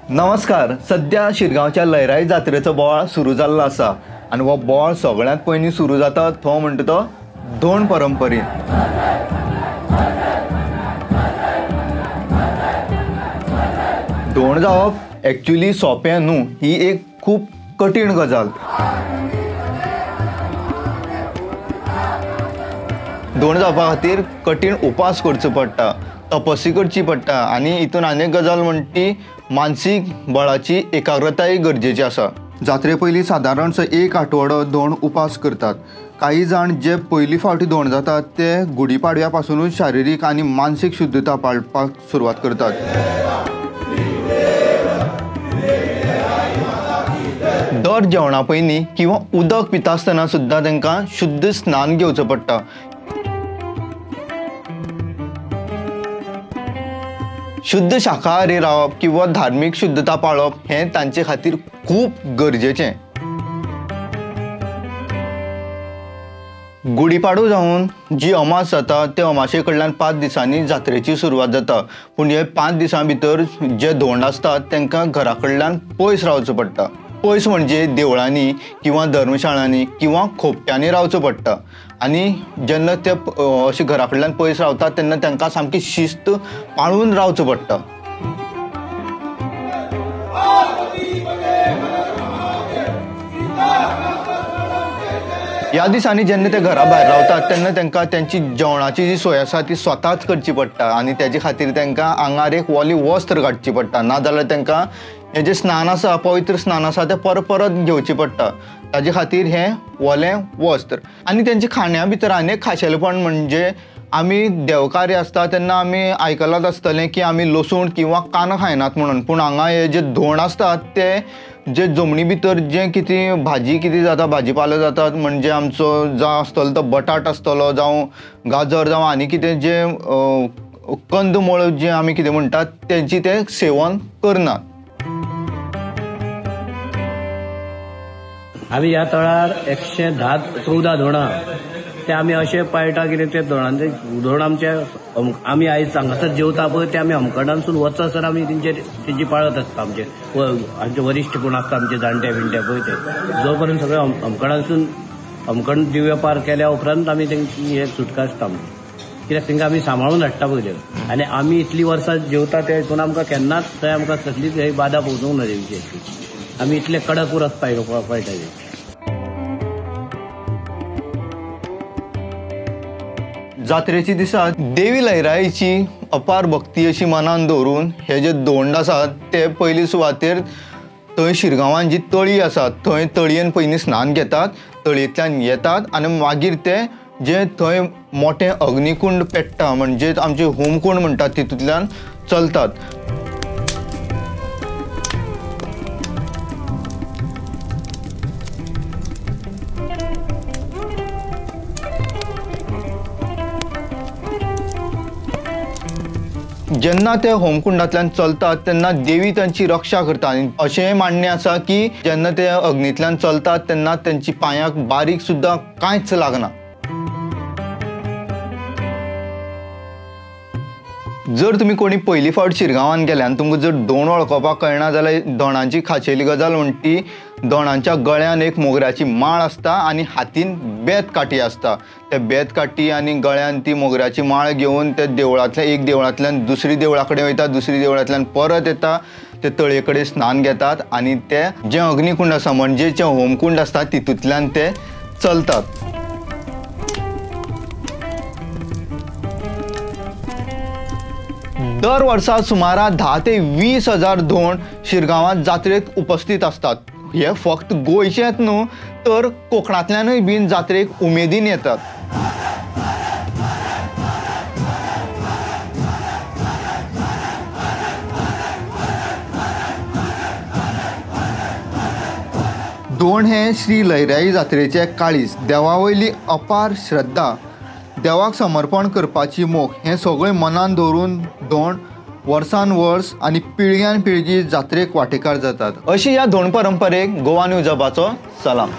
नमस्कार. सद्या शिरगांवच्या लयराई जात्रेचो बोवाळ सुरू जाल्लो आसा आनी हो बोवाळ सगळ्यांत पयलीं सुरू जाता तो म्हणटा तो दोन परंपरेन. धोंड जावप एक्चुअली सोंपें न्हू, ही एक खूब कठीण गजाल. धोंड जावपा खातीर कठीण उपास करचो पडटा, तपस्वी करची पडटा आनी हितून आनीक गजाल म्हणटा ती मानसीक बळाची एकाग्रताय गरजेची आसा. जात्रे पयलीं सादारणसो एक आठवडो धोंड उपास करतात. काही जाण जे पयली फावटी धोंड जातात ते गुढीपाडव्या पासुनूच शारिरीक आनी मानसीक शुद्धता पाळपाक सुरवात करतात. दर जेवणा पयलीं किंवा उदक पिता आसतना सुद्दां तांकां शुद्ध स्नान घेवचें पडटा. शुद्ध शाकाहारी रावप किंवा धार्मीक शुद्धता पाळप हें तांचे खातीर खूब गरजेचें. गुढीपाडो जावन जी अमास जाता त्या अमाशे कडल्यान 5 दिसांनी जात्रेची सुरवात जाता. पूण हे 5 दिसां भितर जे धोंड आसतात तांकां घरा कडल्यान पयस रावचो पडटा. पयस म्हणजे देवळांनी किंवा धर्मशाळांनी किंवा खोपट्यांनी रावचो पडटा. आनी जेन्ना ते अशे घरा कडल्यान पयस रावतात तेन्ना तांकां सामकी शिस्त पाळून रावचो पडटा. ह्या दिसांनी जेन्ना ते घरा भायर रावतात तेन्ना तांकां तेंची जेवणाची जी सोय आसा ती स्वताच करची पडटा आनी तेजे खातीर तांकां आंगार एक वोली वस्त्र काडची पडटा, नाजाल्यार तांकां हें जें स्नान आसा, पवित्र स्नान आसा तें परत परत घेवचें पडटा. ताजे खातीर हें वोलें वस्त्र. आनी तेंच्या खाण्या भितर आनी एक खाशेलेपण म्हणजे आमी देवकार्य आसता तेन्ना आमी आयकलांच आसतलें की आमी लसूण किंवा कांदो खायनात म्हणून, पूण हांगा हे जे धोंड आसतात ते जे जमनी भितर जें कितें भाजी कितें जाता, भाजी पालो जातात, म्हणजे आमचो जावं आसतलो तो बटाट आसतलो, जावं गाजर, जावं आनी कितें जें कंदमूळ जें आमी कितें म्हणटात तेंची ते सेवन करनात. आमी ह्या तळार 110-14 धोंडां ते आमी अशें पाळटा कितें ते धोंडांचे धोंड आमचे आमी आयज हांगासर जेवता पळय ते आमी अमकडानसून वचसर आमी तेंची पाळत आसता. आमचे आमचे वरिश्ठ कोण आसता आमचे जाणटे बिणटे पळय ते जो पर्यंत सगळे अमकडानसून अमकण दिव्य पार केल्या उपरांत आमी तेंची हे सुटका आसता आमची, कित्याक तांकां आमी सांबाळून हाडटा पयले. आनी आमी इतलीं वर्सां जेवता ते हितून आमकां केन्नाच थंय आमकां कसलीच ही बादा पोचूंक ना तेंची. आमी इतले कडक उरत पाळटा. जात्रेच्या दिसा देवी लयराईची अपार भक्ती अशी मनान दवरून हे जे धोंड आसात ते पयली सुवातेर थंय शिरगांवान जी तळी आसा थंय तळयेन पयलीं स्नान घेतात, तळयेंतल्यान येतात आनी मागीर ते जे थंय मोठें अग्निकुंड पेट्टा म्हणजे आमचे होमकुंड म्हणटात तितूंतल्यान चलतात. जेन्ना ते होमकुंडांतल्यान चलतात तेन्ना देवी तांची रक्षा करता आनी अशेंय मान्य आसा की जेन्ना ते अग्नींतल्यान चलतात तेन्ना तेंची पांयाक बारीक सुद्दां कांयच लागना. जर तुमी कोणी पयली फावट शिरगांवान गेले आनी तुमकां जर धोंड वळखपाक कळना जाल्यार धोंडांची खाशेली गजाल म्हणटा ती धोंडांच्या गळ्यान एक मोगऱ्याची माळ आसता आनी हातीन बेत काठी आसता. ते बेत काठी आनी गळ्यान ती मोगऱ्याची माळ घेवन ते देवळांतल्यान एक देवळांतल्यान दुसरी देवळा कडेन वयता, दुसरी देवळांतल्यान परत येता, ते तळये कडेन स्नान घेतात आनी ते जें अग्निकुंड आसा म्हणजे जें होमकुंड आसता तितूंतल्यान ते चलतात. दर वर्सा सुमारा 10 ते 20 हजार धोंड शिरगांवांत जात्रेक उपस्थित आसतात. हे फक्त गोंयचेच न्हू तर कोंकणांतल्यानूय बीन जात्रेक उमेदीन येतात. धोंड हे श्री लयराई जात्रेचे काळीज, देवा वयली अपार श्रद्धा, देवाक समर्पण करपाची मोख हें सगळें मनान दवरून धोंड वर्सान वर्स आनी पिळग्यान पिळगी जात्रेक वांटेकार जातात. अशी ह्या धोंड परंपरेक गोवा न्यूज हबाचो सलाम.